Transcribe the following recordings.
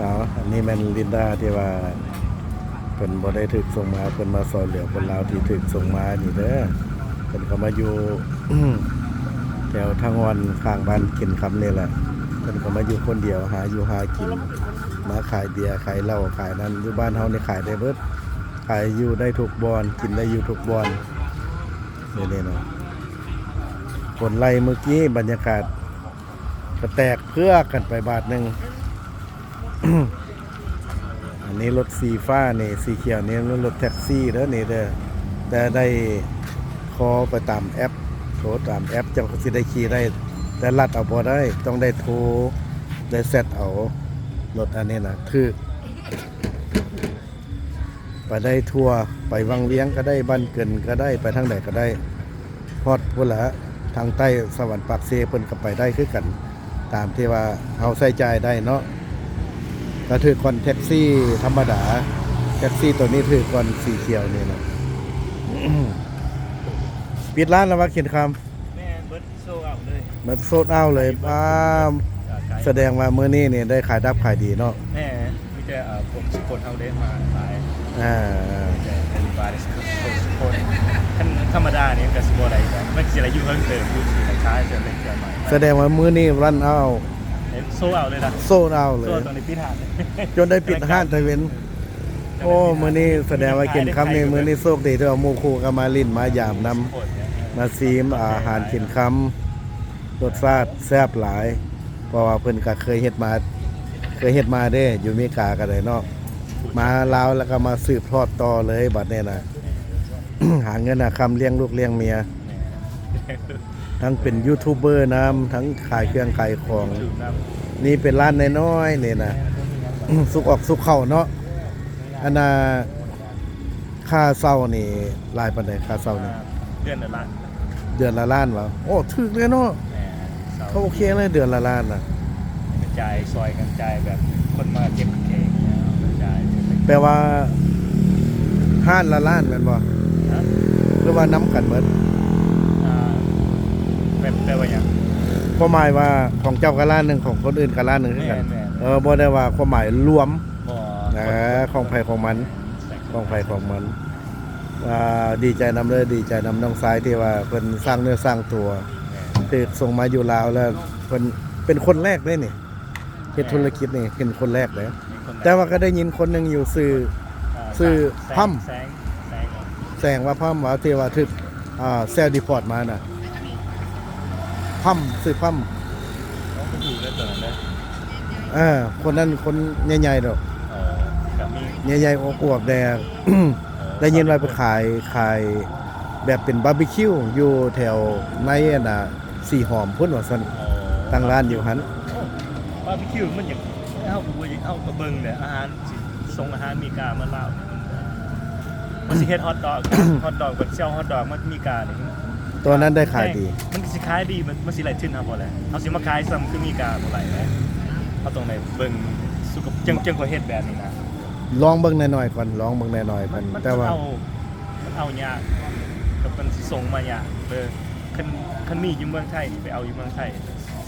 ເອົາ ອັນນີ້ແມ່ນລິນດາທີ່ວ່າເພິ່ນບໍ່ໄດ້ຖືກສົ່ງມາ ເພິ່ນມາຊ່ອຍເຫຼືອຄົນລາວທີ່ຖືກສົ່ງມານີ້ເດີ. ເພິ່ນກໍມາຢູ່ ແຖວທາງອ່ອນຂ້າງບ້ານເຂັນຄຳນີ້ແຫຼະ. ເພິ່ນກໍມາຢູ່ຄົນດຽວ ຫາຢູ່ຫາກິນ ມາຂາຍເບຍ ຂາຍເຫຼົ້າ ຂາຍນັ້ນ. ຢູ່ບ້ານເຮົານີ້ຂາຍໄດ້ເບິດ ຂາຍຢູ່ໄດ້ທຸກບ່ອນ ກິນໄດ້ຢູ່ທຸກບ່ອນ. ນີ້ເນາະ ຄົນໄລ່ມື້ກີ້ ບັນຍາກາດ ກໍແຕກເພືອກັນໄປບາດໜຶ່ງ. ອັນນີ້ລົດສີຟ້ານີ້ ສີຂຽວນີ້ລົດແທັກຊີເດີນີ້ເດີ. ແຕ່ໄດ້ຄໍໄປຕາມແອັບ ໂທຕາມແອັບ ຈັ່ງຊິໄດ້ຂີ່ໄດ້ ແຕ່ລັດເອົາບໍ່ໄດ້ ຕ້ອງໄດ້ໂທ ໄດ້ແຊັດເອົາ. ລົດອັນນີ້ນະ ຖືກ ໄປໄດ້ທົ່ວ ໄປວັງວຽງກໍໄດ້ ບ້ານເກີນກໍໄດ້ ໄປທາງໃດກໍໄດ້ ຮອດພຸ້ນລະ ທາງໃຕ້ສະຫວັນປາກເຊ ເພິ່ນກໍໄປໄດ້ຄືກັນ ຕາມທີ່ວ່າເຮົາໃຊ້ຈ່າຍໄດ້ເນາະ. ກໍຖືກກ່ອນແທັກຊີທຳມະດາ ແທັກຊີໂຕນີ້ຖືກກ່ອນ ສີຂຽວນີ້ນະ. ປິດຮ້ານແລ້ວວ່າ ເຂັນຄຳ? ແມ່ນ ເບິດ ໂຊລເອົາເລີຍ ເບິດໂຊລເອົາເລີຍ. ວ້າວ ສະແດງວ່າມື້ນີ້ນີ້ໄດ້ຂາຍດິບຂາຍດີເນາະ. ແມ່ນ ມີແຕ່ ເອີ ພວກສະກົດເຮົາເດ້ມາຫຼາຍ. ອ່າ ມີແຕ່ everybody ສະກົດ ສະກົດ ຄັນທຳມະດານີ້ມັນກໍຊິບໍ່ໄດ້ ມັນຊິໄດ້ຢູ່ເທິງເຕີບ ຢູ່ທີ່ລາຄາຈະເລັກຈະນ້ອຍ. ສະແດງວ່າມື້ນີ້ຣັນເອົາ ໂຊລເອົາເລີຍນະ ໂຊລເອົາເລີຍ. ໂຊລເອົາ ຕ້ອງໄດ້ປິດຮ້ານ ຈົນໄດ້ປິດຮ້ານຕາເວັນ. ໂອ້ ມື້ນີ້ສະແດງວ່າເຂັນຄຳນີ້ ມື້ນີ້ໂຊກດີທີ່ວ່າໝູ່ຄູ່ກໍມາຫຼິ້ນມາຢາມນຳ ມາຊີມອາຫານເຂັນຄຳ ລົດຊາດແຊບຫຼາຍ ເພາະວ່າເພິ່ນກໍເຄີຍເຮັດມາ ເຄີຍເຮັດມາເດ້ ຢູ່ເມກາກໍໄດ້ເນາະ. ມາລາວແລ້ວກໍມາສືບທອດຕໍ່ເລີຍບັດນີ້ນະ ຫາເງິນຫາຄຳລ້ຽງລູກລ້ຽງເມຍ. ທັງເປັນຢູທູບເບີນຳ ທັງຂາຍເຄື່ອງຂາຍຂອງ. ນີ້ເປັນຮ້ານນ້ອຍໆນີ້ນະ ສຸກອອກສຸກເຂົ້າເນາະ. ອັນນ່າ ຄ່າເຊົ່ານີ້ຫຼາຍປານໃດ ຄ່າເຊົ່ານີ້? ເດືອນລະລ້ານ. ເດືອນລະລ້ານຫວາ? ໂອ້ ຖືກເລີຍເນາະ. ແມ່ນ ກໍໂອເຄເລີຍ ເດືອນລະລ້ານນະ. ກະຈ່າຍຊ່ອຍກັນ ຈ່າຍແບບຄົນມາເກັບເອງ ກະຈ່າຍ. ແປວ່າຮ້ານລະລ້ານແມ່ນບໍ່? ຮະ? ຫຼືວ່ານຳກັນໝົດ? ອ່າ ແປ ແປວ່າຫຍັງ? ຄວາມໝາຍວ່າຂອງເຈົ້າກະລ້ານໜຶ່ງ ຂອງຄົນອື່ນກະລ້ານໜຶ່ງຄືກັນ. ແມ່ນໆ. ເອີ ບໍ່ໄດ້ວ່າຄວາມໝາຍລວມ. ບໍ່ ເອີ ຂອງໃຜຂອງມັນ ຂອງໃຜຂອງມັນ. ອ່າ ດີໃຈນຳເດີ ດີໃຈນຳນ້ອງຊາຍທີ່ວ່າເພິ່ນສ້າງເນື້ອສ້າງຕົວ ຖືກສົ່ງມາຢູ່ລາວ ແລ້ວເພິ່ນເປັນຄົນແລກເດ້ນີ້ ເຮັດທຸລະກິດນີ້ເປັນຄົນແລກເດ້. ແຕ່ວ່າກໍໄດ້ຍິນຄົນໜຶ່ງຢູ່ ຊື່ ອ່າ ຊື່ ແສງ ພັມ ແສງ ແສງ ແສງວ່າພັມ ວ່າທີ່ວ່າຖືກ ອ່າ ເຊວດີພອດມານະ ພັມ ຊື່ພັມ. ເອີ ຄົນນັ້ນຄົນໃຫຍ່ໆດອກ. ເອີ ກໍມີ ໃຫຍ່ໆອວບໆແດ່. ເອີ ໄດ້ຍິນວ່າໄປຂາຍ ຂາຍແບບເປັນບາບີຄິວຢູ່ແຖວໃນອັນນ່າ ສີຫອມພຸ້ນວ່າຊັ້ນ. ອໍ ຕັ້ງຮ້ານຢູ່ຫັ້ນ. ໂອ້ ບາບີຄິວມັນຢາກ ເຮົາກໍບໍ່ຢາກ ເຮົາກໍເບິ່ງແຫຼະ ອາຫານ ຊິສົ່ງອາຫານອາເມລິກາມາລາວ ມັນຊິເຮັດຮອດດອກ ຮອດດອກ ບັດເຊວຮອດດອກມາອາເມລິການີ້ ຕົວນັ້ນໄດ້ຂາຍດີ. ມັນຊິຂາຍດີ ມັນ ມັນຊິໄດ້ທຶນເຮົາບໍ່ແຫຼະ? ເຮົາຊິມາຂາຍຊ້ຳຄືອາເມລິກາບໍ່ໄດ້ນະ. ເຮົາຕ້ອງໄດ້ເບິ່ງສຸຂະ ຈຶ່ງ ຈຶ່ງຄ່ອຍເຮັດແບບນີ້ນະ. ລອງເບິ່ງໜ້ອຍໆກ່ອນ ລອງເບິ່ງໜ້ອຍໆກ່ອນ. ແຕ່ວ່າ ມັນເອົາ ມັນເອົາຍາກ ກັບມັນຊິສົ່ງມາຍາກເດີ. ຄັນ ຄັນມີຢູ່ເມືອງໄທນີ້ ໄປເອົາຢູ່ເມືອງໄທ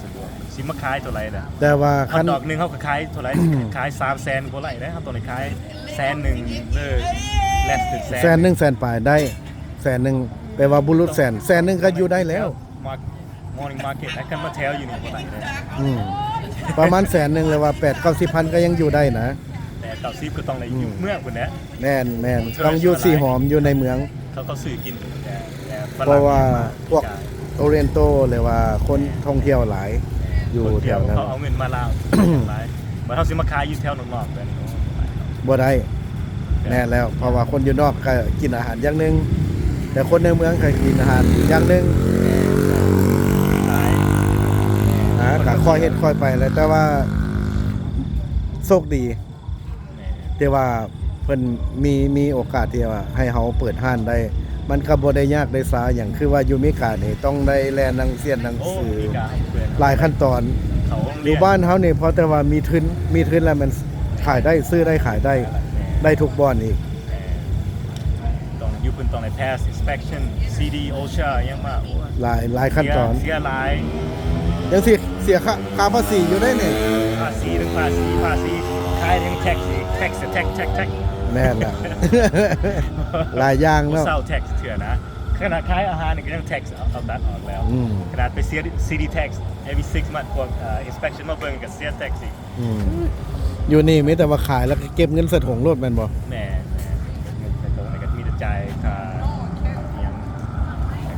ສະດວກ. ຊິມາຂາຍເທົ່າໃດລະ? ແຕ່ວ່າ ຮອດ ຄັນ ດອກໜຶ່ງເຮົາກໍຂາຍເທົ່າໃດ? ຂາຍສາມແສນບໍ່ໄດ້ເດ້. ເຮົາຕ້ອງໄດ້ຂາຍແສນໜຶ່ງ ຫຼື less than ແສນ ແສນໜຶ່ງ ແສນປາຍໄດ້ ແສນໜຶ່ງ ແປວ່າບຸລຸດແສນ ແສນໜຶ່ງກໍຢູ່ໄດ້ແລ້ວ. ມາ Morning Market ນະ ຄັນມາແຖວຢູ່ນີ້ບໍ່ໄດ້ເດ້. ອືມ ປະມານແສນໜຶ່ງ ຫຼືວ່າແປດເກົ້າສິບພັນກໍຍັງຢູ່ໄດ້ນະ. ແປດເກົ້າສິບກໍຕ້ອງໄດ້ຢູ່ ອືມ ເມືອງພຸ້ນແຫຼະ. ແມ່ນໆ ຕ້ອງຢູ່ສີຫອມ ຢູ່ໃນເມືອງ ເຂົາ ເຂົາຊື້ກິນແຕ່ ແຕ່ຝຣັ່ງ ເພາະວ່າພວກ Oriental ຫຼືວ່າຄົນ ແມ່ນ ທ່ອງທ່ຽວຫຼາຍ ແມ່ນ ຢູ່ແຖວນັ້ນ ຄົນທ່ຽວເຂົາເອົາເງິນມາລາວຫຼາຍ. ບັດເຮົາຊິມາຂາຍຢູ່ແຖວນອກໆແບບນີ້ ບໍ່ໄດ້. ແມ່ນແລ້ວ ເພາະວ່າຄົນຢູ່ນອກກໍກິນອາຫານຢ່າງໜຶ່ງ ແຕ່ຄົນໃນເມືອງກໍກິນອາຫານອີກຢ່າງໜຶ່ງ. ແມ່ນ ຫຼາຍ ອ່າ ກໍຄ່ອຍເຮັດຄ່ອຍໄປແຫຼະ ແຕ່ວ່າໂຊກດີ ແມ່ນ ທີ່ວ່າເພິ່ນມີ ມີໂອກາດທີ່ວ່າໃຫ້ເຮົາເປີດຮ້ານໄດ້ ມັນກໍບໍ່ໄດ້ຍາກໄດ້ຊາຫຍັງ. ຄືວ່າຢູ່ເມການີ້ຕ້ອງໄດ້ແລ່ນໜັງສຽນໜັງສື ໂອ້ ເມກາເພິ່ນຫຼາຍຂັ້ນຕອນ. ຢູ່ບ້ານເຮົານີ້ພໍແຕ່ວ່າມີທຶນ ມີທຶນແລ້ວມັນຂາຍໄດ້ ຊື້ໄດ້ ຂາຍໄດ້ ໄດ້ທຸກບ່ອນອີກ. ແມ່ນ ຕ້ອງຢູ່ເພິ່ນຕ້ອງໄດ້ pass inspection ຊີດີ ໂອຊາ ຫຍັງມາ ໂອ້ຍ ຫຼາຍ ຫຼາຍຂັ້ນຕອນ ເສຍ ເສຍຫຼາຍ. ຈັ່ງຊີ້ ເສ ເສຍຄ່າ ຄ່າພາສີຢູ່ໄດ໋ນີ້. ພາສີ ທັງພາສີ ພາສີ ຂາຍ ທັງແທັກອີກ ແທັກ ແທັກ ແທັກ ແທັກ ແມ່ນລະ ຫຼາຍຢ່າງເນາະ. ບໍ່ເຊົາແທັກເທື່ອນະ ຂະໜາດຂາຍອາຫານນີ້ກໍຍັງແທັກ ເອົາ ເອົາຕັດອອກແລ້ວ. ອືມ ຂະໜາດໄປເສຍ city tax every six months ພວກ ເອີ inspection ມາເບິ່ງກໍເສຍແທັກອີກ. ອືມ ຢູ່ນີ້ມີແຕ່ວ່າຂາຍແລ້ວກໍເກັບເງິນໃສ່ຖົງໂລດແມ່ນບໍ່? ແມ່ນ ແມ່ນ ເກັບເງິນໃສ່ຖົງ ແລ້ວກໍມີແຕ່ຈ່າຍຄ່າອີ່ຫຍັງ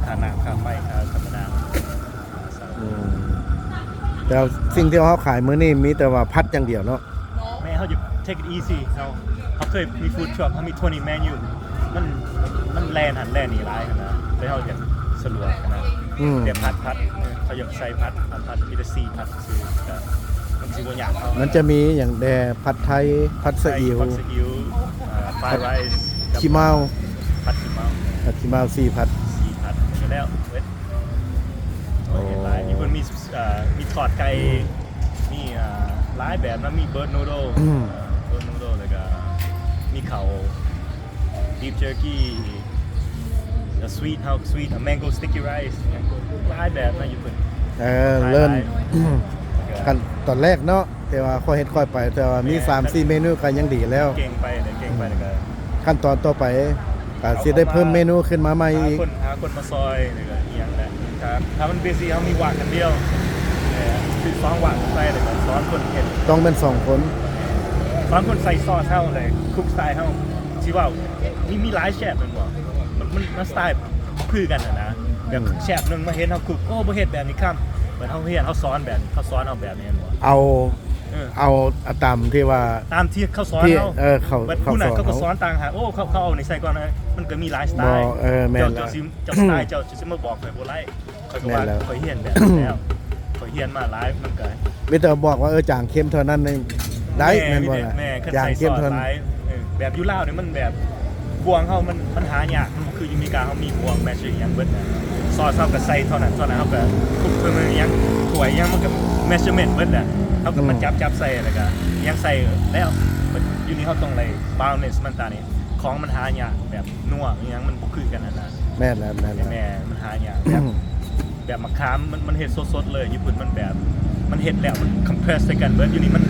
ຄ່ານ້ຳ ຄ່າໄຟ ຄ່າທຳມະດາ. ອືມ ແຕ່ສິ່ງທີ່ເຮົາຂາຍມື້ນີ້ມີແຕ່ວ່າຜັດຢ່າງດຽວເນາະ. ແມ່ນ ເຮົາຈະ take it easy ເຮົາ ເຮົາເຄີຍມີ food truck ເຮົາມີ twenty menu ມັນ ມັນແລ່ນຫັ້ນແລ່ນນີ້ຫຼາຍຫັ້ນນະ ແຕ່ເຮົາຢາກສະດວກຫັ້ນນະ. ອືມ ແຕ່ຜັດ ຜັດ ເອີ ເຂົາຢາກໃສ່ຜັດ ອັນຜັດມີແຕ່ສີ່ຜັດຊື່ໆ ກໍມັນຊິບໍ່ຍາກເທົ່າ. ມັນຈະມີຫຍັງແດ່? ຜັດໄທ ຜັດສະອິວ ຜັດສະອິວ ອ່າ fried rice ຂີ້ເມົາ ຜັດຂີ້ເມົາ ຜັດຂີ້ເມົາສີ່ຜັດ ສີ່ຜັດ ກໍແລ້ວເບິດ. ໂອ້ ເຮັດຫຼາຍ ມີເພິ່ນມີ ເອີ ມີທອດໄກ່ ມີ ເອີ ຫຼາຍແບບນະ ມີ bird noodle ອືມ ເອີ bird noodle ແລ້ວກໍມີເຂົ້າ beef jerky ແລ້ວ sweet ເຮົາ sweet mango sticky rice ຫຍັງຫຼາຍແບບນະຢູ່ເພິ່ນ. ເອີ ເລີ່ມ ຂັ້ນຕອນແລກເນາະ ແຕ່ວ່າຄ່ອຍເຮັດຄ່ອຍໄປ ແຕ່ວ່າມີ ແມ່ນ ສາມສີ່ເມນູກໍຍັງດີແລ້ວ. ເກັ່ງໄປ ເກັ່ງໄປ ແລ້ວກໍຂັ້ນຕອນຕໍ່ໄປ ກໍຊິໄດ້ເພີ່ມເມນູຂຶ້ນມາໃໝ່ອີກ. ຫາຄົນ ຫາຄົນມາຊ່ອຍ ແລ້ວກໍອີ່ຫຍັງແຫຼະ ຖ້າ ຖ້າມັນ busy ເຮົາມີວາກອັນດຽວ ເອີ ຊື້ສອງວາກໃສ່ ແລ້ວກໍສອນຄົນເຮັດ. ຕ້ອງແມ່ນສອງຄົນ ສອນຄົນໃສ່ຊອສເຮົາ ແລ້ວ cook style ເຮົາ ຊິເວົ້າ ມີ ມີຫຼາຍແຊບແມ່ນບໍ່? ມັນ ມັນ ມັນ style ຄືກັນຫັ້ນນະ ແບບ ອືມ ແຊບໜຶ່ງມາເຫັນເຮົາ cook ໂອ້ ບໍ່ເຮັດແບບນີ້ຄຳ ແບບເຮົາຮຽນ ເຮົາສອນແບບ ເຂົາສອນເຮົາແບບນີ້ແມ່ນບໍ່? ເອົາ ເອີ ເອົາຕາມທີ່ວ່າ ຕາມທີ່ເຂົາສອນເຮົາ ເອີ ເຂົາ ແບບຜູ້ນັ້ນເຂົາກໍສອນຕ່າງຫາກ ໂອ້ ເຂົາ ເຂົາເອົານີ້ໃສ່ກ່ອນ ເອີ ມັນກໍມີຫຼາຍສະໄຕລ໌. ເຈົ້າ ເຈົ້າຊິ ເຈົ້າສະໄຕລ໌ເຈົ້າຊິມາບອກຂ້ອຍບໍ່ໄດ້ ຂ້ອຍກໍວ່າຂ້ອຍຮຽນແບບນີ້ແລ້ວ ຂ້ອຍຮຽນມາຫຼາຍ ມັນກໍມີແຕ່ບອກວ່າ ເອີ ຈາງເຄັມເທົ່ານັ້ນນີ້ໄດ້ ແມ່ນບໍ່ລະ? ແມ່ນ ຄັນໃສ່ຊອດຫຼາຍ ເອີ ແບບຢູ່ລາວນີ້ມັນແບບ ບ່ວງເຮົາມັນ ມັນຫາຍາກ ມັນບໍ່ຄືຢູ່ອາເມລິກາ ເຮົາມີບ່ວງ measure ອີ່ຫຍັງເບິດນະ ຊອສເຮົາກໍໃສ່ເທົ່ານັ້ນ ເທົ່ານັ້ນ ເຮົາກໍຄຸກເທົ່ານັ້ນ ອີ່ຫຍັງ ຖ້ວຍອີ່ຫຍັງ ມັນກໍ measurement ເບິດແຫຼະ ເຮົາກໍມາຈັບ ອືມ ຈັບໃສ່ ແລ້ວກໍຫຍັງໃສ່ແລ້ວ. ຢູ່ນີ້ເຮົາຕ້ອງໄດ້ balance ມັນຕານີ້ ຂອງມັນຫາຍາກ ແບບນົວອີ່ຫຍັງມັນບໍ່ຄືກັນຫັ້ນນະ. ແມ່ນແລ້ວ ແມ່ນແລ້ວ ແມ່ນ ມັນຫາຍາກ ແບບ ແບບໝາກຂາມ ມັນ ມັນເຮັດສົດໆເລີຍ ຢູ່ພຸ້ນມັນແບບ ມັນເຮັດແລ້ວມັນ compress ໃສ່ກັນເບິດ ຢູ່ນີ້ມັນ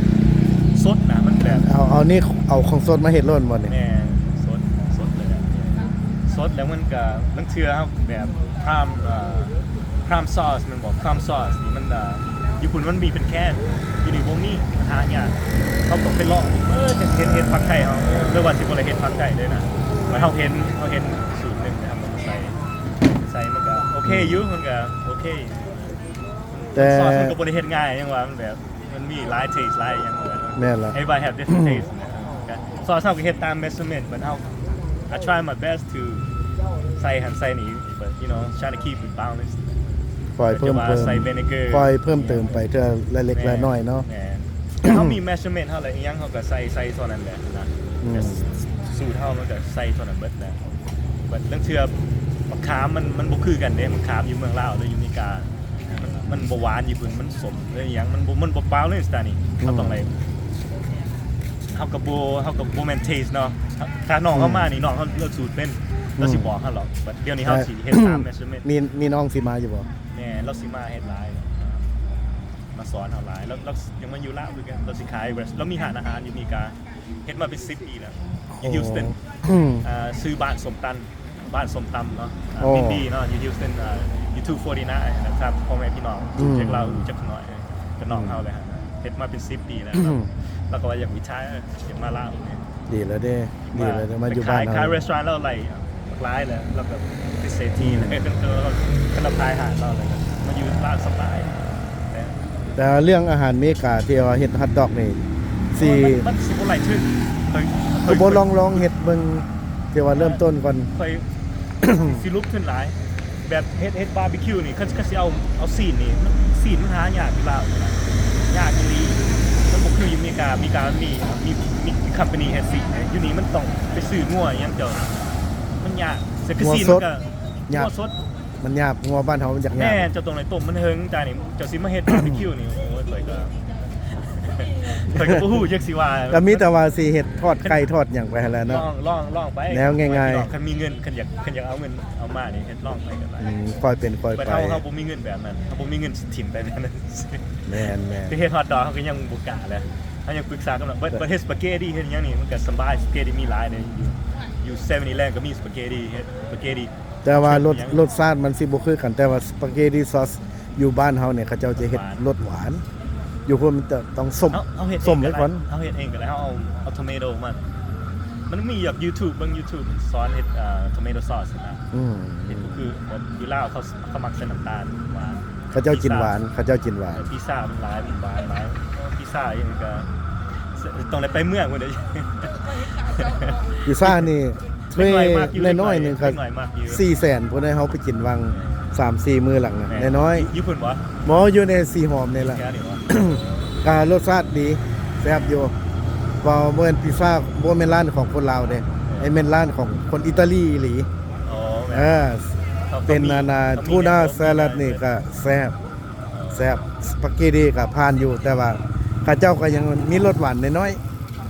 ສົດນະ ມັນແບບ ເອົາ ເອົານີ້ ເອົາຂອງສົດມາເຮັດໂລດບໍ່ນີ້? ແມ່ນ ສົດ ສົດເລີຍແຫຼະ ສົດ ແລ້ວມັນກະ ລາງເທື່ອເຮົາແບບ prime ເອີ prime sauce ແມ່ນບໍ່? Prime sauce ນີ້ມັນ ເອີ ຢູ່ພຸ້ນມັນມີເປັນແຄນ ຢູ່ນີ້ບໍ່ມີ ມັນຫາຍາກ ເຮົາຕ້ອງໄປລອງເບິ່ງ ເອີ ເຮັດ ເຮັດຜັດໄທເຮົາ ຫຼືວ່າຊິບໍ່ໄດ້ເຮັດຜັດໄທເລີຍນະ ແຕ່ເຮົາເຫັນ ເຮົາເຫັນສູດໜຶ່ງ ແລ້ວເຮົາກໍມາໃສ່ ໃສ່ມັນກໍໂອເຄຢູ່ ມັນກໍໂອເຄ. ແຕ່ ຊອສມັນກໍບໍ່ໄດ້ເຮັດງ່າຍ ຫຍັງວ່າມັນແບບ ມັນມີຫຼາຍ taste ຫຼາຍຫຍັງ ແມ່ນລະ everybody have different taste ນະ ກໍຊອສເຮົາກໍເຮັດຕາມ measurement ແບບເຮົາ I try my best to ໃສ່ຫັ້ນໃສ່ນີ້ but you know trying to keep it balanced. ຄ່ອຍເພີ່ມເຕີມ ໃສ່ vinegar ຄ່ອຍເພີ່ມເຕີມໄປເທື່ອລະເລັກລະນ້ອຍເນາະ ແມ່ນ ແຕ່ເຮົາມີ measurement ເຮົາແຫຼະ ອີ່ຫຍັງເຮົາກໍໃສ່ ໃສ່ເທົ່ານັ້ນແຫຼະນະ ອືມ ກໍສູດເຮົາມັນກໍໃສ່ເທົ່ານັ້ນເບິດແຫຼະ. ແບບລາງເທື່ອໝາກຂາມມັນ ມັນບໍ່ຄືກັນເດ້ ໝາກຂາມຢູ່ເມືອງລາວ ຫຼື ຢູ່ອາເມລິກາ ມັນ ມັນບໍ່ຫວານ ຢູ່ພຸ້ນມັນສົ້ມ ຫຼື ອີ່ຫຍັງ ມັນບໍ່ ມັນບໍ່ balance ຕານີ້ ອືມ ເຮົາຕ້ອງໄດ້ ເຮົາກໍບໍ່ ເຮົາກໍບໍ່ແມ່ນ taste ເນາະ ຖ້ານ້ອງເຮົາມານີ້ ອືມ ນ້ອງເຮົາ ລາວສູດເປັນ ອືມ ລາວຊິບອກເຮົາດອກ ແບບດຽວນີ້ເຮົາ ແມ່ນ ຊິເຮັດຕາມ measurement ມີ ມີນ້ອງຊິມາຢູ່ບໍ່? ແມ່ນ ລາວຊິມາເຮັດຫຼາຍ ມາສອນເຮົາຫຼາຍ ລາວ ລາວຍັງມາຢູ່ລາວຄືກັນ ລາວຊິຂາຍ ລາວມີຮ້ານອາຫານຢູ່ອາເມລິກາ ເຮັດມາເປັນສິບປີແລ້ວ ຢູ່ Houston ອືມ ອ່າ ຊື່ບ້ານສົ້ມຕັນ ບ້ານສົ້ມຕຳເນາະ ອ່າ ໂອ້ ອິນດີເນາະ ຢູ່ Houston ອ່າ ຢູ່ two forty-nine ນະ ຖ້າພໍ່ແມ່ພີ່ນ້ອງ ອືມ ຮູ້ຈັກລາວ ຮູ້ຈັກຂະນ້ອຍ ເອີ ກໍນ້ອງເຮົາແຫຼະ ເຮັດມາເປັນສິບປີແລ້ວ ອືມ ລາວກໍວ່າຢາກ retire ຢາກມາລາວ ດີແລ້ວເດ້ ດີແລ້ວເດ້ ມາຢູ່ບ້ານເຮົາ ຂາຍ restaurant ລາວໄດ້ບັກຫຼາຍແລ້ວ ລາວກໍເປັນເສດຖີ ອືມ ແລ້ວ ຄັນລາວຂາຍອາຫານລາວແລ້ວ ມາຢູ່ລາວສະບາຍ. ແຕ່ເລື່ອງອາຫານເມກາທີ່ວ່າເຮັດຮອດດອກນີ້ ຊິ ມັນ ມັນຊິບໍ່ໄຫຼເຖິງ ຄືບໍ່ລອງ ລອງເຮັດເບິ່ງ ທີ່ວ່າເລີ່ມຕົ້ນກ່ອນ ຂ້ອຍຊິຫຼຸບທຶນຫຼາຍ ແບບເຮັດ ເຮັດບາບີຄິວນີ້ ຄັນ ຄັນຊິເອົາ ເອົາຊີ້ນນີ້ ຊີ້ນມັນຫາຍາກຢູ່ລາວ ຍາກອີ່ຫຼີ ມັນບໍ່ຄືຢູ່ອາເມລິກາ ອາເມລິກາມັນມີ ມີ ມີ ມີ company ເຮັດຊີ້ນ ຢູ່ນີ້ມັນຕ້ອງໄປຊື້ງົວອີ່ຫຍັງເຈົ້າ ມັນຍາກ ແຕ່ຄືຊີ້ນມັນກໍ ຍາກ ງົວສົດ ມັນຍາກ ງົວບ້ານເຮົາມັນຢາກຍາກ ແມ່ນ ເຈົ້າຕ້ອງໄດ້ຕົ້ມມັນເຫິງ ຕາຍນີ້ ເຈົ້າຊິມາເຮັດບາບີຄິວນີ້ ໂອ້ຍ ຂ້ອຍກໍ ຂ້ອຍກໍບໍ່ຮູ້ຈັກຊິວ່າ ກໍມີແຕ່ວ່າຊິເຮັດທອດໄກ່ທອດຫຍັງໄປຫັ້ນແຫຼະເນາະ ລອງ ລອງ ລອງໄປ ແນວງ່າຍໆ ຄັນມີເງິນ ຄັນຢາກ ຄັນຢາກເອົາເງິນເອົາມານີ້ ເຮັດລອງໄປກໍໄດ້ ອືມ ຄ່ອຍເປັນຄ່ອຍໄປ ແຕ່ເຮົາ ເຮົາບໍ່ມີເງິນແບບນັ້ນ ເຮົາບໍ່ມີເງິນຊິຖິ້ມໄປແບບນັ້ນ ແມ່ນໆ ໄປເຮັດຮອດດອກເຮົາກໍຍັງບໍ່ກ້າແຫຼະ ເຮົາຍັງປຶກສາກັນວ່າ but but ເຮັດສະປາເກດຕີ້ເຮັດຫຍັງນີ້ ມັນກໍສະບາຍ ສະປາເກດຕີ້ມີຫຼາຍເດ້ ຢູ່ ຢູ່ເຊເວັນອີເລບເວັນກໍມີສະປາເກດຕີ້ ເຮັດສະປາເກດຕີ້ ແຕ່ວ່າລົດ ລົດຊາດມັນຊິບໍ່ຄືກັນ ແຕ່ວ່າສະປາເກດຕີ້ຊອສຢູ່ບ້ານເຮົານີ້ ເຂົາເຈົ້າຈະເຮັດ ຫວານ ລົດຫວານ ຢູ່ພຸ້ນມັນຈະຕ້ອງສົ້ມ ເຮົາເຮັດເອງກໍໄດ້ ເຮົາເຮັດເອງກໍໄດ້ ເຮົາເອົາ ເອົາໂທເມໂດມາ ມັນມີຢູ່ຢູທູບ ເບິ່ງຢູທູບສອນເຮັດ ເອີ ໂທເມໂດຊອສນະ ອືມ ເຮັດກໍຄືແບບຢູ່ລາວເຂົາ ເຂົາມັກໃສ່ນ້ຳຕານຫວານ ເຂົາເຈົ້າກິນຫວານ ເຂົາເຈົ້າກິນຫວານ ພິຊາມັນຫຼາຍ ມັນຫວານຫຼາຍ ພິຊາອີ່ຫຍັງກໍຕ້ອງໄດ້ໄປເມືອງພຸ້ນເດ້ ພິຊານີ້ ເດັກນ້ອຍມັກຢູ່ ນ້ອຍໆໜຶ່ງກໍ ເດັກນ້ອຍມັກຢູ່ ສີ່ແສນພຸ້ນເດ້ ເຮົາໄປກິນຫວ່າງສາມສີ່ມື້ຫຼັງນະ ແມ່ນ ນ້ອຍໆ ຢູ່ພຸ້ນບໍ່? ບໍ່ ຢູ່ໃນສີຫອມນີ້ແຫຼະ ແຖວນີ້ບໍ່? ກໍລົດຊາດດີ ແຊບຢູ່ ບໍ່ ບໍ່ແມ່ນພິຊາ ບໍ່ແມ່ນຮ້ານຂອງຄົນລາວເດ້ ເອີ ແມ່ນຮ້ານຂອງຄົນອີຕາລີອີ່ຫຼີ ອໍ ແມ່ນ ເອີ ເປັນອັນນ່າ ທູນາສະລັດນີ້ກໍແຊບ ແຊບ ສະປາເກດຕີ້ກໍຜ່ານຢູ່ ແຕ່ວ່າເຂົາເຈົ້າກໍຍັງມີລົດຫວານນ້ອຍ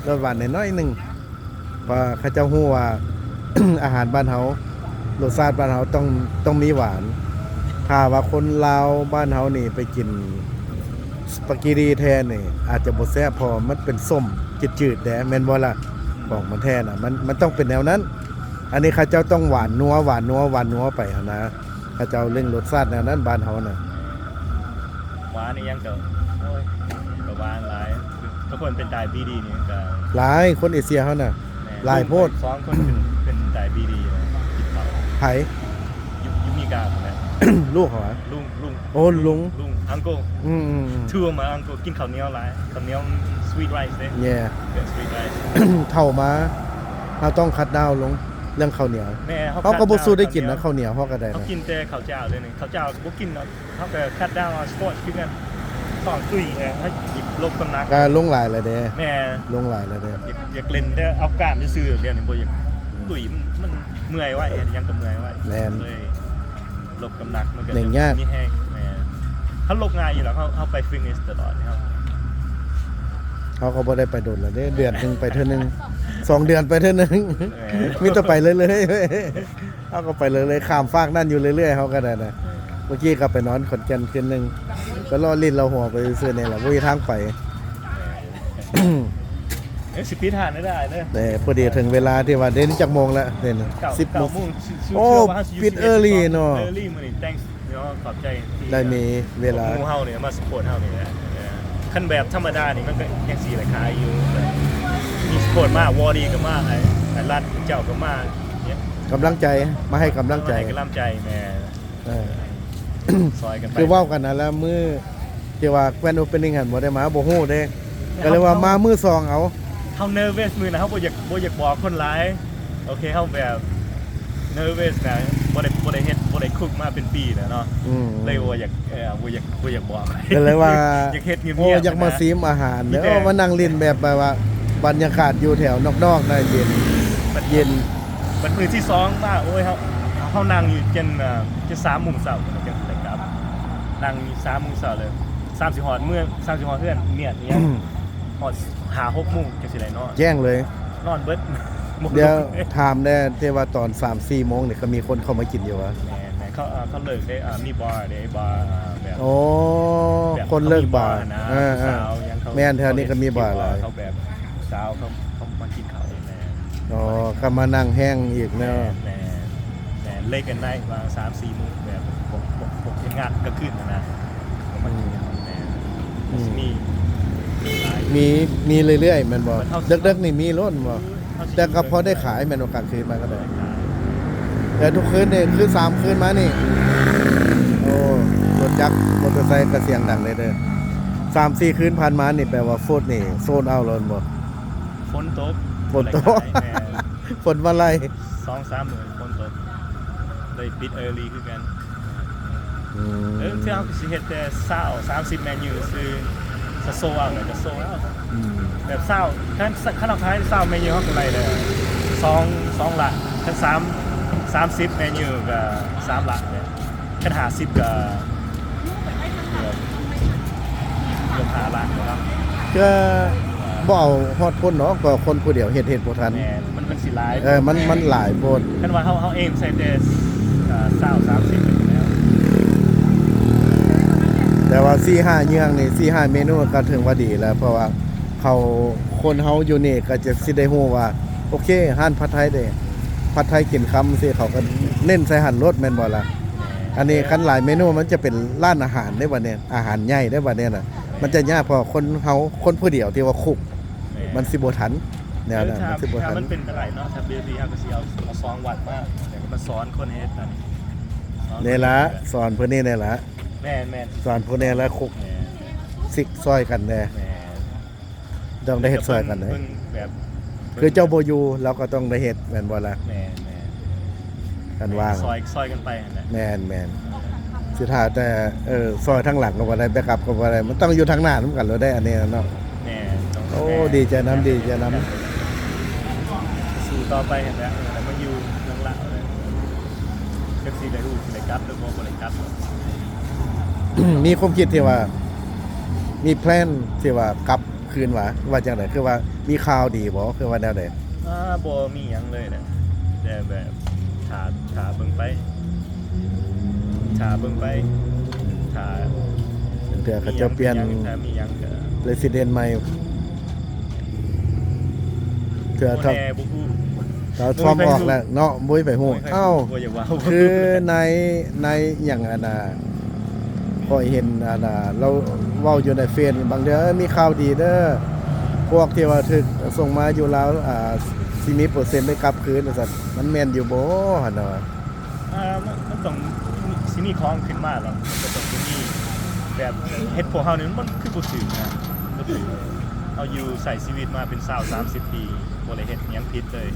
ໆ ລົດຫວານນ້ອຍໆໜຶ່ງ ເພາະເຂົາເຈົ້າຮູ້ວ່າ ອາຫານບ້ານເຮົາ ລົດຊາດບ້ານເຮົາຕ້ອງ ຕ້ອງມີຫວານ ຖ້າວ່າຄົນລາວບ້ານເຮົານີ້ໄປກິນສະປາເກດຕີ້ແທ້ນີ້ ອາດຈະບໍ່ແຊບ ເພາະວ່າມັນເປັນສົ້ມຈືດໆແດ່ ແມ່ນບໍ່ລະ? ຂອງມັນແທ້ນະ ມັນ ມັນຕ້ອງເປັນແນວນັ້ນ ອັນນີ້ເຂົາເຈົ້າຕ້ອງຫວານນົວ ຫວານນົວ ຫວານນົວໄປຫັ້ນນະ ເຂົາເຈົ້າເລັ່ງລົດຊາດແນວນັ້ນ ບ້ານເຮົານະ ຫວານອີ່ຫຍັງກໍ ໂອ້ຍ ກໍຫວານຫຼາຍ ທຸກຄົນເປັນໄດບີດີນີ້ກໍຫຼາຍ ຄົນເອເຊຍເຮົານະ ແມ່ນ ຫຼາຍໂພດ ສອງຄົນເປັນ ເປັນໄດບີດີ ກິນເຂົ້າ ໃຜ? ຢູ່ ຢູ່ເມກາພຸ້ນແຫຼະ ລູກເຂົາຫວາ? ລຸງ ລຸງ ໂອ້ ລຸງ ລຸງ uncle ອືມໆໆ two of my uncle ກິນເຂົ້າໜຽວຫຼາຍ ເຂົ້າໜຽວ sweet rice ເດ້ yeah sweet rice ເຖົ້າມາ ເຮົາຕ້ອງຄັດດາວລົງເລື່ອງເຂົ້າໜຽວ ແມ່ນ ເຮົາກໍບໍ່ສູ້ໄດ້ກິນນະ ເຂົ້າໜຽວເຮົາກໍໄດ້ ເຮົາກິນແຕ່ເຂົ້າຈ້າວເດ ເຂົ້າຈ້າວກໍບໍ່ກິນເນາະ ເຮົາກໍຄັດດາວເອົາສະປອດຄືກັນ ທ້ອງຕຸ້ຍ ເອີ ເຮົາກິນລົດນ້ຳໜັກ ກໍລົງຫຼາຍແລ້ວເດ້ ແມ່ນ ລົງຫຼາຍແລ້ວເດ້ ຢາກ ຢາກເຫຼັ້ນແຕ່ເອົາກ້າມຊື່ໆ ດຽວນີ້ບໍ່ຢາກ ອືມ ຕຸ້ຍ ມັນ ມັນເມື່ອຍໄວ ເຮັດຫຍັງກໍເມື່ອຍໄວ ແມ່ນ ເລີຍ ລົດນ້ຳໜັກມັນກໍເໜັງຍາກ ມີແຮງ ແມ່ນ ເຮົາລົດງ່າຍຢູ່ແລ້ວ ເຮົາ ເຮົາໄປຟິດເນສຕະຫຼອດເຮົາ ເຮົາກໍບໍ່ໄດ້ໄປດົນແລ້ວເດ້ ເດືອນໜຶ່ງໄປເທື່ອໜຶ່ງ ສອງເດືອນໄປເທື່ອໜຶ່ງ ແມ່ນ ມີແຕ່ໄປເລື້ອຍໆ ເຮົາກໍໄປເລື້ອຍໆ ຂ້າມຟາກນັ້ນຢູ່ເລື້ອຍໆ ເຮົາກໍໄດ້ນະ ເອີ ເມື່ອກີ້ກໍໄປນອນຂອນແກ່ນຄືນໜຶ່ງ ກໍເລາະຫຼິ້ນເລາະຫົວໄປຊື່ໆນີ້ແຫຼະ ບໍ່ມີທາງໄປ ເອີ ຊິປິດຮ້ານແລ້ວເດີ ເອີ ພໍດີເຖິງເວລາທີ່ວ່າ ເດ ນີ້ຈັກໂມງລະ ເດ ເກົ້າ ສິບໂມງ ເກົ້າໂມງ ໂອ້ ປິດເອີລີເນາະ ເອີລີມື້ນີ້ thanks ເນາະ ຂອບໃຈທີ່ ໄດ້ມີເວລາ ພວກໝູ່ເຮົານີ້ມາສະໂພດເຮົານີ້ແຫຼະ ເອີ ຄັນແບບທຳມະດານີ້ມັນກໍຍັງຊິໄດ້ຂາຍຢູ່ ແບບມີສະໂພດມາ ວໍດີກໍມາ ໄອ້ ໄອ້ລັດເຈົ້າກໍມາ ກຳລັງໃຈ ມາໃຫ້ກຳລັງໃຈ ມາໃຫ້ກຳລັງໃຈ ແມ່ນ ເອີ ຊ່ອຍກັນໄປ ຄືເວົ້າກັນນັ້ນແຫຼະ ມື້ທີ່ວ່າ grand opening ຫັ້ນບໍ່ໄດ້ມາ ບໍ່ຮູ້ເດ້ ກໍເລີຍວ່າມາມື້ສອງເອົາ ເຮົາ nervous ມື້ນັ້ນ ເຮົາບໍ່ຢາກ ບໍ່ຢາກບອກຄົນຫຼາຍ ໂອເຄ ເຮົາແບບ nervous ນະ ບໍ່ໄດ້ ບໍ່ໄດ້ເຮັດ ບໍ່ໄດ້ຄຸກມາເປັນປີແລ້ວເນາະ ອືມ ເລີຍບໍ່ຢາກ ເອີ ບໍ່ຢາກ ບໍ່ຢາກບອກ ກໍເລີຍວ່າ ຢາກເຮັດງຽບໆ ໂອ້ ຢາກມາຊີມອາຫານເດີ ມານັ່ງຫຼິ້ນແບບ ແບບວ່າບັນຍາກາດຢູ່ແຖວນອກໆນະ ເຢັນ ເຢັນ ບັດມື້ທີສອງມາ ໂອ້ຍ ເຮົາ ເຮົານັ່ງຢູ່ຈົນ ເອີ ຈົນສາມໂມງເຊົ້າພຸ້ນນະ ຈັ່ງໄດ້ກັບ ນັ່ງຢູ່ສາມໂມງເຊົ້າເລີຍ ສາມຊິຮອດເມືອງ ສາມຊິຮອດເຮືອນ ເມຍດຫຍັງ ຮອດຫ້າຫົກໂມງຈັ່ງຊິໄດ້ນອນ ແຈ້ງເລີຍ ນອນເບິດ ດຽວຖາມແດ່ ທີ່ວ່າຕອນສາມສີ່ໂມງນີ້ ກໍມີຄົນເຂົ້າມາກິນຢູ່ຫວາ? ແມ່ນໆ ເຂົາ ເອີ ເຂົາເລີກເດ້ ເອີ ມີບາເດ້ ບາ ເອີ ແບບ ໂອ້ ແບບ ຄົນເລີກບາ ເຂົາມີບານະ ເອີໆ ຜູ້ສາວຫຍັງເຂົາ ແມ່ນ ແຖວນີ້ກໍມີບາຫຼາຍ ເຂົາແບບຜູ້ສາວເຂົາ ເຂົາມາກິນເຂົ້າ ແມ່ນ ອໍ ກໍມານັ່ງແຮງອີກເນາະ ແມ່ນໆ late at night ວ່າສາມສີ່ໂມງ ແບບພວກ ພວກ ພວກເຮັດງານກາງຄືນຫັ້ນນະ ກໍມາກິນເຂົ້າ ອືມ ແມ່ນ ອືມ ມີຫຼາຍ ມີ ມີເລື້ອຍໆແມ່ນບໍ່? ເດິກໆນີ້ມີໂລດແມ່ນບໍ່? ແຕ່ກໍພໍໄດ້ຂາຍແມ່ນບໍ່? ກາງຄືນມາກໍໄດ້ ແຕ່ທຸກຄືນນີ້ຄືສາມຄືນມານີ້ ໂອ້ ລົດຈັກ ມໍເຕີໄຊກໍສຽງດັງເລີຍເດີ ສາມສີ່ຄືນຜ່ານມານີ້ ແປວ່າ Food ນີ້ sold out ແລ້ວແມ່ນບໍ່? ຝົນຕົກ ຝົນຕົກ ແມ່ນ ຝົນມາໄລ່ ສອງສາມມື້ຝົນຕົກ ໄດ້ປິດ early ຄືກັນ ອືມ ເອີ ເທື່ອເຮົາກໍຊິເຮັດແຕ່ຊາວ ສາມສິບເມນູຊື່ ຖ້າ sold out ແລ້ວກໍ sold out ອືມ ແບບຊາວ ຄັນ ຄັນເຮົາຂາຍຊາວເມນູ ເຮົາກໍໄດ້ແລ້ວ ສອງ ສອງລ້ານ ຄັນສາມ ສາມສິບເມນູກໍສາມລ້ານແລ້ວ ຄັນຫ້າສິບກໍເກືອບ ເກືອບຫ້າລ້ານແລ້ວເນາະ ກໍບໍ່ເອົາຮອດພຸ້ນດອກ ກໍຄົນຜູ້ດຽວເຮັດ ເຮັດບໍ່ທັນ ແມ່ນ ມັນ ມັນຊິຫຼາຍ ເອີ ມັນ ມັນຫຼາຍໂພດ ຄັນວ່າເຮົາ ເຮົາເອມໃສ່ແຕ່ ເອີ ຊາວ ສາມສິບແລ້ວ ແຕ່ວ່າສີ່ຫ້າເຍືອງນີ້ ສີ່ຫ້າເມນູກໍຖືວ່າດີແລ້ວ ເພາະວ່າເຂົາ ຄົນເຮົາຢູ່ນີ້ກໍຈະຊິໄດ້ຮູ້ວ່າ ໂອເຄ ຮ້ານຜັດໄທເດ້ ຜັດໄທກິນຄຳຊີ້ ເຂົາກໍເນັ້ນໃສ່ຫັ້ນໂລດແມ່ນບໍ່ລະ? ອັນນີ້ຄັນຫຼາຍເມນູມັນຈະເປັນຮ້ານອາຫານເດ້ບັດນີ້ ອາຫານໃຫຍ່ເດ້ບັດນີ້ນະ ມັນຈະຍາກ ເພາະຄົນເຮົາ ຄົນຜູ້ດຽວທີ່ວ່າຄຸກ ມັນຊິບໍ່ທັນ ແນວນັ້ນ ເອີ ຖ້າ ມັນຊິບໍ່ທັນ ຖ້າມັນເປັນໄປໄດ້ເນາະ ຖ້າເປັນຈັ່ງຊີ້ເຮົາກໍຊິເອົາ ເອົາສອງວັດມາ ແລ້ວກໍມາສອນຄົນເຮັດອັນນີ້ເນາະ ນີ້ລະ ສອນເພິ່ນນີ້ ນີ້ລະ ແມ່ນໆ ສອນຜູ້ນີ້ລະຄຸກ ແມ່ນ ຊິກຊ່ອຍກັນແດ່ ແມ່ນ ຕ້ອງໄດ້ເຮັດຊ່ອຍກັນເດ້ ເບິ່ງແບບ ຄືເຈົ້າບໍ່ຢູ່ ລາວກໍຕ້ອງໄດ້ເຮັດແມ່ນບໍ່ລະ? ແມ່ນໆ ຄັນວ່າງ ຊ່ອຍ ຊ່ອຍກັນໄປຫັ້ນແຫຼະ ແມ່ນໆ ຊິຖ້າແຕ່ ເອີ ຊ່ອຍທາງຫຼັງກໍບໍ່ໄດ້ ແບັກອັບກໍບໍ່ໄດ້ ມັນຕ້ອງຢູ່ທາງໜ້ານຳກັນໂລດເດ້ ອັນນີ້ເນາະ ແມ່ນ ຕ້ອງ ໂອ້ ແມ່ນ ດີໃຈນຳ ດີໃຈນຳ ສູ້ຕໍ່ໄປຫັ້ນແຫຼະ ເອີ ແລ້ວມາຢູ່ຫຼັງໆ ເອີ ຈັກຊິໄດ້ຮູ້ ຊິໄດ້ກັບ ຫຼືບໍ່ ບໍ່ໄດ້ກັບ ມີຄວາມຄິດທີ່ວ່າ ມີແພລນທີ່ວ່າກັບຄືນຫວາ ວ່າຈັ່ງໃດ? ຄືວ່າມີຂ່າວດີບໍ່? ຄືວ່າແນວໃດ? ອ່າ ບໍ່ມີຫຍັງເລີຍນະ ແຕ່ແບບຖ້າ ຖ້າເບິ່ງໄປ ຖ້າເບິ່ງໄປ ຖ້າ ເທື່ອເຂົາເຈົ້າປ່ຽນ ມີຫຍັງ ຖ້າມີຫຍັງກໍ ປະທານໃໝ່ ເທື່ອ ບໍ່ແນ່ ບໍ່ຮູ້ ຖ້າທຣອມອອກແລ້ວເນາະ ບໍ່ມີໃຜຮູ້ ບໍ່ມີໃຜຮູ້ ເອົ້າ ບໍ່ຢາກເວົ້າ ຄືໃນ ໃນຫຍັງ ອັນນ່າ ຂ້ອຍເຫັນ ອັນນ່າ ລາວເວົ້າຢູ່ໃນເຟສ ບາງເທື່ອ ເອີ ມີຂ່າວດີເດີ ພວກທີ່ວ່າຖືກສົ່ງມາຢູ່ລາວ ອ່າ ຊິມີເປີເຊັນໄດ້ກັບຄືນວ່າຊັ້ນ ມັນແມ່ນຢູ່ບໍ່ຫັ້ນນະ? ອ່າ ມັນ ມັນຕ້ອງຊິມີຂອງຂຶ້ນມາແລ້ວ ມັນກໍຕ້ອງຊິມີແບບເຮັດພວກເຮົານີ້ ມັນຄືບໍ່ຖືກນະ ບໍ່ຖືກ ເຮົາຢູ່ໃຊ້ຊີວິດມາເປັນຊາວສາມສິບປີ ບໍ່ໄດ້ເຮັດຫຍັງຜິດເລີຍ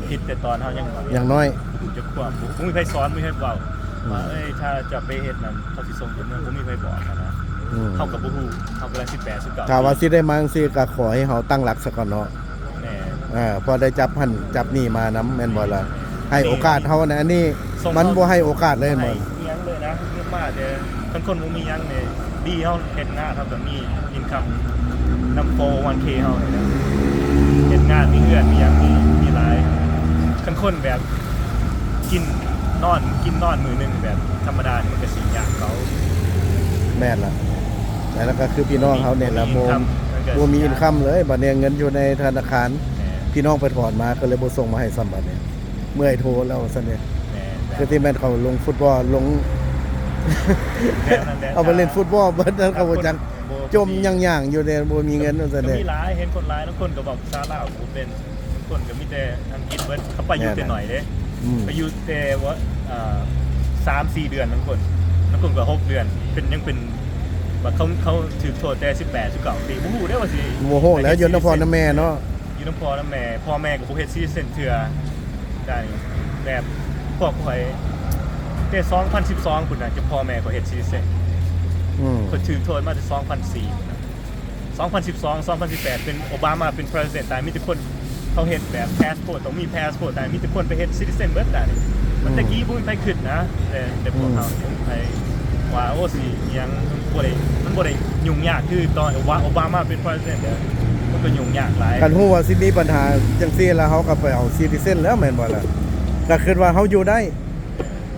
ຜິດແຕ່ຕອນເຮົາຍັງນ້ອຍ ຍັງນ້ອຍ ບໍ່ຮູ້ຈັກຄວາມ ບໍ່ ບໍ່ມີໃຜສອນ ບໍ່ມີໃຜເວົ້າ ອືມ ວ່າ ເອີຍ ຖ້າເຈົ້າໄປເຮັດນັ້ນ ເຂົາຊິສົ່ງຕົວເມືອງ ບໍ່ມີໃຜບອກຫັ້ນນະ ອືມ ເຮົາກໍບໍ່ຮູ້ ເຮົາກຳລັງສິບແປດ ສິບເກົ້າ ຖ້າວ່າຊິໄດ້ມາຈັ່ງຊີ້ ກໍຂໍໃຫ້ເຮົາຕັ້ງຫຼັກຊະກ່ອນເນາະ ແມ່ນ ເອີ ພໍໄດ້ຈັບຫັ້ນຈັບນີ້ມານຳ ແມ່ນບໍ່ລະ? ໃຫ້ໂອກາດເຮົານະ ອັນນີ້ມັນບໍ່ໃຫ້ໂອກາດເລີຍ ບໍ່ໃຫ້ອີ່ຫຍັງເລີຍນະ ມາແຕ່ ຄັນຄົນບໍ່ມີຫຍັງນີ້ ດີ ເຮົາເຮັດງານ ເຮົາກໍມີອິນຄັມນຳ ໂຟຣ໌ໂອວັນເຄ ເຮົານີ້ນະ ເຮັດງານ ມີເຮືອນ ມີຫຍັງ ມີ ມີຫຼາຍ ຄັນຄົນແບບ ກິນນອນ ກິນນອນມື້ໜຶ່ງແບບທຳມະດານີ້ ມັນກໍຊິຍາກເຂົາ ແມ່ນລະ ແລ້ວກໍຄືພີ່ນ້ອງເຮົານີ້ລະ ບໍ່ມີ ບໍ່ມີອິນຄັມເລີຍ ບັດນີ້ເງິນຢູ່ໃນທະນາຄານ ແມ່ນ ພີ່ນ້ອງໄປຖອນມາ ກໍເລີຍບໍ່ສົ່ງມາໃຫ້ຊ້ຳບັດນີ້ ເມື່ອຍໂທແລ້ວວ່າຊັ້ນເດ ແມ່ນ ຄືທີ່ແມ່ນເຂົາລົງຟຸດບອລ ລົງ ແມ່ນນັ້ນແຫຼະ ເອົາໄປຫຼິ້ນຟຸດບອລເບິດ ແລ້ວກໍບໍ່ຈັກ ຈົມຍ່າງໆຢູ່ເດ ບໍ່ມີເງິນວ່າຊັ້ນເດ ກໍມີຫຼາຍ ເຫັນຄົນຫຼາຍ ລາງຄົນກໍເວົ້າພາສາລາວບໍ່ເປັນ ຄົນກໍມີແຕ່ອັງກິດເບິດ ເຂົາໄປຢູ່ແຕ່ໜ້ອຍເດ້ ອືມ ໄປຢູ່ແຕ່ວ່າ ເອີ ສາມສີ່ເດືອນ ບາງຄົນ ບາງຄົນກໍຫົກເດືອນ ເປັນ ຍັງເປັນ ວ່າເຂົາ ເຂົາຖືກໂທດແຕ່ສິບແປດ ສິບເກົ້າປີ ບໍ່ຮູ້ເດ້ວ່າຊິ ບໍ່ຮູ້ແລ້ວ ຢູ່ນຳພໍ່ນຳແມ່ເນາະ ຢູ່ນຳພໍ່ນຳແມ່ ພໍ່ແມ່ກໍບໍ່ເຮັດຊິຕິເຊັນເທື່ອ ໄດ້ ແບບພວກຂ້ອຍແຕ່ສອງພັນສິບສອງພຸ້ນນະ ຈະພໍ່ແມ່ຂ້ອຍເຮັດຊິຕິເຊັນ ອືມ ຂ້ອຍຖືກໂທດມາແຕ່ສອງພັນສີ່ພຸ້ນນະ ສອງພັນສິບສອງ ສອງພັນສິບແປດ ເປັນໂອບາມາເປັນປະເສດ ຕາຍມີແຕ່ຄົນ ເຂົາເຮັດແບບພາສໂພດ ຕ້ອງມີພາສໂພດ ຕາຍມີແຕ່ຄົນໄປເຮັດຊິຕິເຊັນເບິດ ຕາຍນີ້ ອືມ ມັນແຕ່ກີ້ບໍ່ມີໃຜຄິດນະ ແຕ່ ແຕ່ພວກເຮົາ ອືມ ຍັງບໍ່ມີໃຜວ່າ ໂອ້ ຊິຫຍັງ ບໍ່ໄດ້ ມັນບໍ່ໄດ້ຫຍຸ້ງຍາກຄືຕອນໂອບາ ໂອບາມາເປັນປະເສດເດີ ມັນກໍຫຍຸ້ງຍາກຫຼາຍ ຄັນຮູ້ວ່າຊິມີບັນຫາຈັ່ງຊີ້ແລ້ວ ເຮົາກໍໄປເອົາຊິຕິເຊັນແລ້ວ ແມ່ນບໍ່ລະ? ກໍຄິດວ່າເຮົາຢູ່ໄດ້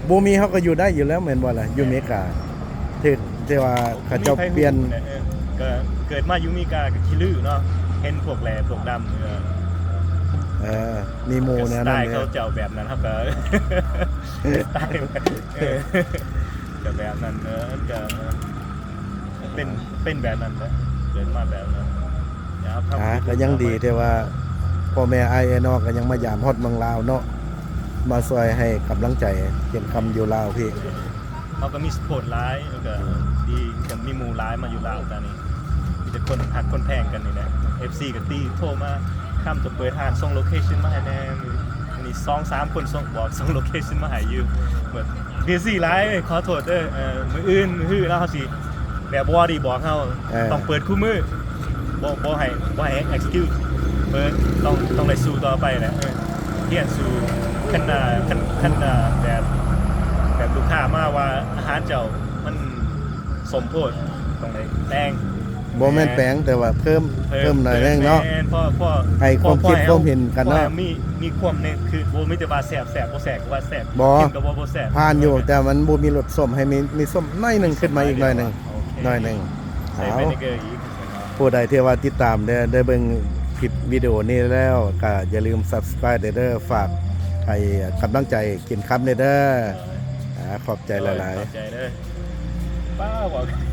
ບໍ່ມີເຮົາກໍຢູ່ໄດ້ຢູ່ແລ້ວ ແມ່ນບໍ່ລະ? ຢູ່ເມກາ ຖືກ ແຕ່ວ່າເຂົາເຈົ້າປ່ຽນ ເອີ ກໍເກີດມາຢູ່ເມກາກໍຂີ້ລື້ເນາະ ເຫັນພວກແຫຼພວກດຳ ເອີ ເອີ ມີໝູ່ແນວນັ້ນ ສະໄຕເຂົາເຈົ້າແບບນັ້ນ ເຮົາກໍສະໄຕ ເອີ ກໍແບບນັ້ນ ເອີ ກໍເປັນ ເປັນແບບນັ້ນແຫຼະ ເກີດມາແບບນັ້ນ ອ່າ ກໍຍັງດີທີ່ວ່າພໍ່ແມ່ອ້າຍເອື້ອຍນ້ອງກໍຍັງມາຢາມຮອດເມືອງລາວເນາະ ມາຊ່ວຍໃຫ້ກຳລັງໃຈເປັນຄຳຢູ່ລາວພີ້ ເຮົາກໍມີສະໂພດຫຼາຍ ແລ້ວກໍ ອືມ ດີ ກໍມີໝູ່ຫຼາຍມາຢູ່ລາວຕອນນີ້ ມີແຕ່ຄົນຮັກຄົນແພງກັນນີ້ແຫຼະ ເອັຟຊີກໍຕີໂທມາ ຄຳຈະເປີດຮ້ານ ສົ່ງໂລເຄຊັນມາໃຫ້ແດ່ ມື້ນີ້ສອງສາມຄົນສົ່ງ ບອກສົ່ງໂລເຄຊັນມາໃຫ້ຢູ່ ເບິດ ເບຊີຫຼາຍ ຂໍໂທດເດີ ເອີ ມື້ອື່ນມື້ຮືລະເຮົາຊິແບບວໍດີບອກເຮົາ ເອີ ຕ້ອງເປີດຄູ່ມື້ ບໍ່ ບໍ່ໃຫ້ ບໍ່ໃຫ້ເອັກສະຄິວສ໌ ເປີດ ຕ້ອງ ຕ້ອງໄດ້ສູ້ຕໍ່ໄປແຫຼະ ເອີ ຮຽນສູ້ ຄັນ ຄັນ ຄັນ ແບບ ແບບລູກຄ້າມາວ່າອາຫານເຈົ້າມັນສົ້ມໂພດ ຕ້ອງໄດ້ແປງ ບໍ່ແມ່ນແປງ ແຕ່ວ່າເພີ່ມ ເພີ່ມ ເພີ່ມໜ້ອຍໜຶ່ງເນາະ ແມ່ນ ພໍ ພໍ ໃຫ້ຄວາມຄິດ ພໍ ຄວາມເຫັນກັນເນາະ ພໍໃຫ້ມີ ມີຄວາມໃນ ຄືບໍ່ມີແຕ່ວ່າແຊບ ແຊບ ບໍ່ແຊບ ກໍວ່າແຊບ ບໍ່ ກິນກໍບໍ່ ບໍ່ແຊບ ຜ່ານຢູ່ ແຕ່ມັນບໍ່ມີລົດສົ້ມ ໃຫ້ມີ ມີສົ້ມໜ້ອຍໜຶ່ງ ຂຶ້ນມາອີກໜ້ອຍໜຶ່ງ ໂອເຄ ໜ້ອຍໜຶ່ງ. ໃສ່ ເອົາ ໄປໃນເກີອີກ ເພິ່ນວ່າ ຜູ້ໃດທີ່ວ່າຕິດຕາມ ແລະ ໄດ້ເບິ່ງຄລິບວິດີໂອນີ້ແລ້ວ ກໍຢ່າລືມ Subscribe ເດີ ເດີ ຝາກໃຫ້ກຳລັງໃຈກິນຄຳແດ່ເດີ. ອ່າ ຂອບໃຈຫຼາຍໆ. ຂອບໃຈເດີ. ປ້າ ເວົ້າ